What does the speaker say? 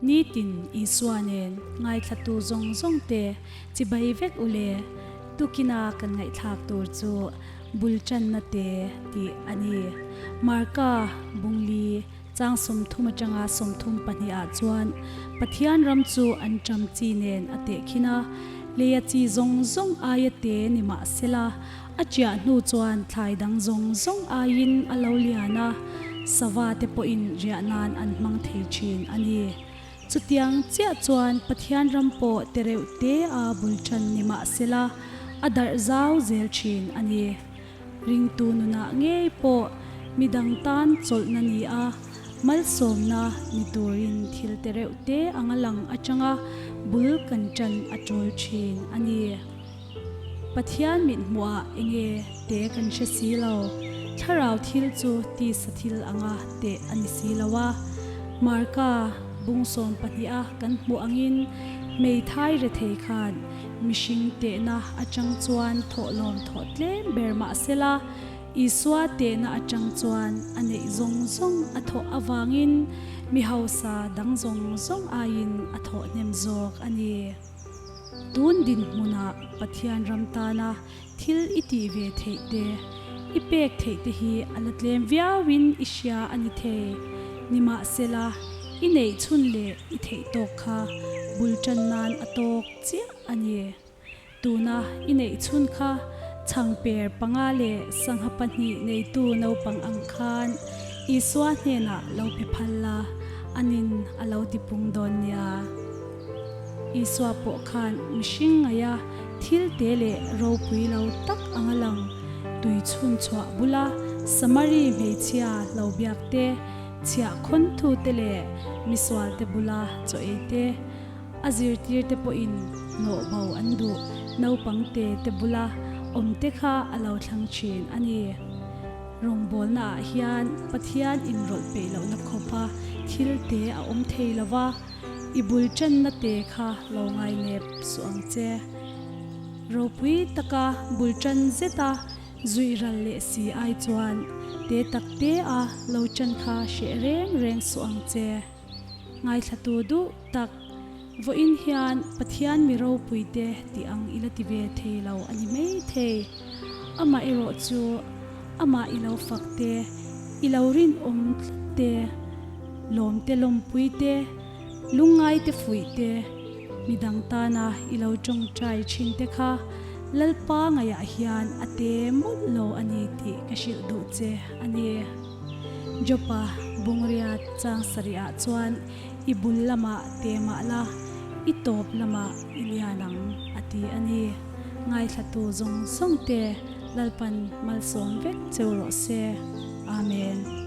Nitin Isua nen ngaithlatu zawng zawng te chibai vek u le, tukina kan ngaihthlak tur chu bul tanna te tih a ni. Marka Bungli chang 30 atanga 32 ah chuan Pathian ram chu an ṭam chi nen a tehkhin a, leia chi zawng zawng aia te ni mah sela, A chiah hnu chuan thlai dang zawng zawng aiin a lo lian a, sava te pawhin riah nan an hmang thei thin a ni. Chutiang chiah chuan Pathian ram pawh te reuh te a bul tan ni mah sela, a darh zau zel thin a ni. Ringtu nunah ngei pawh midang tan chawlhna ni a, malsawmna ni turin thil te reuh te anga lang atanga bul kan tan a tul thin a ni. Pathian mit hmuhah enge te kan hre si lo, thlarau thil chu tisa thil anga teh a ni si lo a. Marka bung 12 a kan hmuh angin hmeithai rethei khan mihring tehna atang chuan thawhlawm thawh tlem ber mah sela, Isua tehna atang chuan a neih zawng zawng a thawh avangin mi hausa dang zawng zawng aiin a thawh hnem zawk a ni. Tun dinhmunah Pathian ram tana thil i tih ve theih te, i pek theih te hi a la tlem viauin i hria a ni thei. Nimahsela, i neih chhun leh i theih tawk kha bul tan nan a tawk chiah a ni. Tuna i neih chhun kha chhangper panga leh sangha pahnih neitu naupang ang khan Isua hnenah lo pe phal la, anin a lo tipung dawn nia. Isua pawh khan mihring ngaia thil te leh ropui lo tak anga lang tui chhun chhuah bula Samari hmeichhia lo biak te, chhiah khawn thu te leh misual te bula chaw ei te, a zirtir te pawhin hnawh bo an duh naupang te te bula awm te kha a lo thlang thin a ni. Rawngbawlna ah hian Pathian inrawlh peih lohna khawpa thil te a awm thei lova, I bul tanna te kha lo ngainep suh ang che. Ropui taka bul tan zeta zuih ral leh si ai chuan te tak te a lo tan kha hreh reng reng suh ang che. Ngaithlatu duh tak, vawiin hian Pathian mi ropui te tih ang i la ti ve thei lo a ni mai thei. Amah erawh chu amah i lo fak te, i lo rinawm tlat te, Lawm te lawmpui te, lungngai te fuih te, midang tana i lo tawngtai thin te kha Lalpa ngaihah hian a te mawlh lo a ni tih ka hrilh duh che a ni. Jopa Bungria chang sarihah chuan i bul lamah te mah la, i tawp lamah i lian ang a ti a ni. Ngaithlatu zawng zawng te Lalpan malsawm vek cheu rawh se. Amen.